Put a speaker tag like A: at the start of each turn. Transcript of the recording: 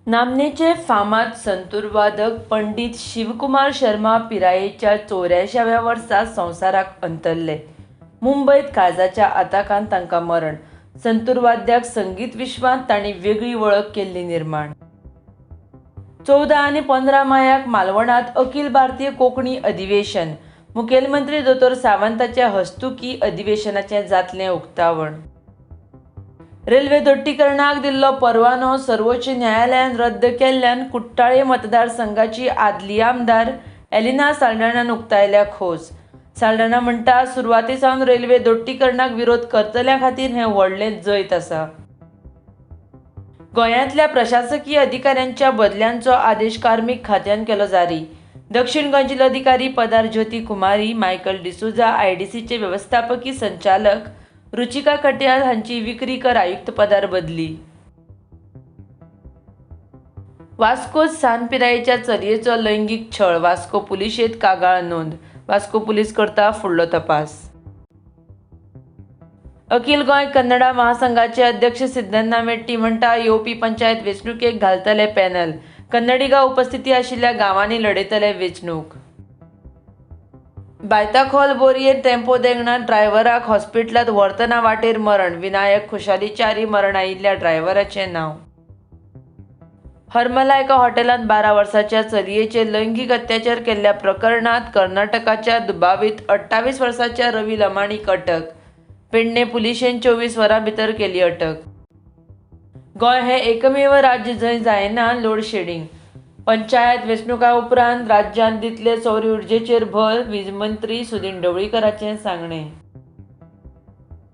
A: नामनेचे फामाद संतूरवादक पंडित शिवकुमार शर्मा पिरायेच्या 84व्या वर्सा संवसाराक अंतरले. मुंबयत काळजाच्या आताकान तांकां मरण. संतूरवाद्याक संगीत विश्वांत तांणी वेगळी वळख केल्ली निर्माण. 14 आनी 15 मायाक मालवणांत अखिल भारतीय कोंकणी अधिवेशन. मुखेलमंत्री दोतोर सावंताच्या हस्तुकीं अधिवेशनाचें जातलें उक्तावण. रेल्वे दोट्टीकरणाक दिल्लो परवानो सर्वोच्च न्यायालयान रद्द केल्ल्यान कुट्टाळे मतदारसंघाची आदली आमदार एलिना साल्ढाणान उक्तायल्या खोस. साल्ढाणा म्हणटा, सुरवाती सावन रेल्वे दोट्टीकरणाक विरोध करतल्यां खातीर हें व्हडलें जैत आसा. गोंयांतल्या प्रशासकीय अधिकाऱ्यांच्या बदल्यांचो आदेश कार्मीक खात्यान केलो जारी. दक्षिण गोंय जिल्लोधिकारी पदार ज्योती कुमारी, मायकल डिसोझा आयडीसीचे वेवस्थापकी संचालक रुचिका कटियाल हांची विक्री कर आयुक्त पदार बदली. वास्कोत सान पिरायेच्या चलयेचो लैंगीक छळ, वास्को पुलिशेंत कागाळ नोंद. वास्को पुलीस करता फुडलो तपास. अखिल गोंय कन्नडा महासंघाचे अध्यक्ष सिद्धन्ना मेट्टी म्हणटा, येवपी पंचायत वेंचणुकेक घालतले पॅनल. कन्नडिगा उपस्थिती आशिल्ल्या गांवांनी लढयतले वेंचणूक. बायताखोल बोरयेर टेम्पो देंगणांत ड्रायव्हराक हॉस्पिटलांत व्हरतना वाटेर मरण. विनायक खुशाली च्यारी मरण आयिल्ल्या ड्रायव्हराचें नांव. हरमला एका हॉटेलांत 12 वर्सांच्या चलयेचेर लैंगीक अत्याचार केल्ल्या प्रकरणांत कर्नाटकाच्या दुबावीत 28 वर्सांच्या रवी लमाणीक अटक. पेडणें पुलिशेन 24 वरां भितर केली अटक. गोंय हें एकमेव राज्य जंय जायना लोड शेडिंग. पंचायत वेंचणुकां उपरांत राज्यांत दितले सौर उर्जेचेर भर, वीज मंत्री सुदिन ढवळीकराचें सांगणें.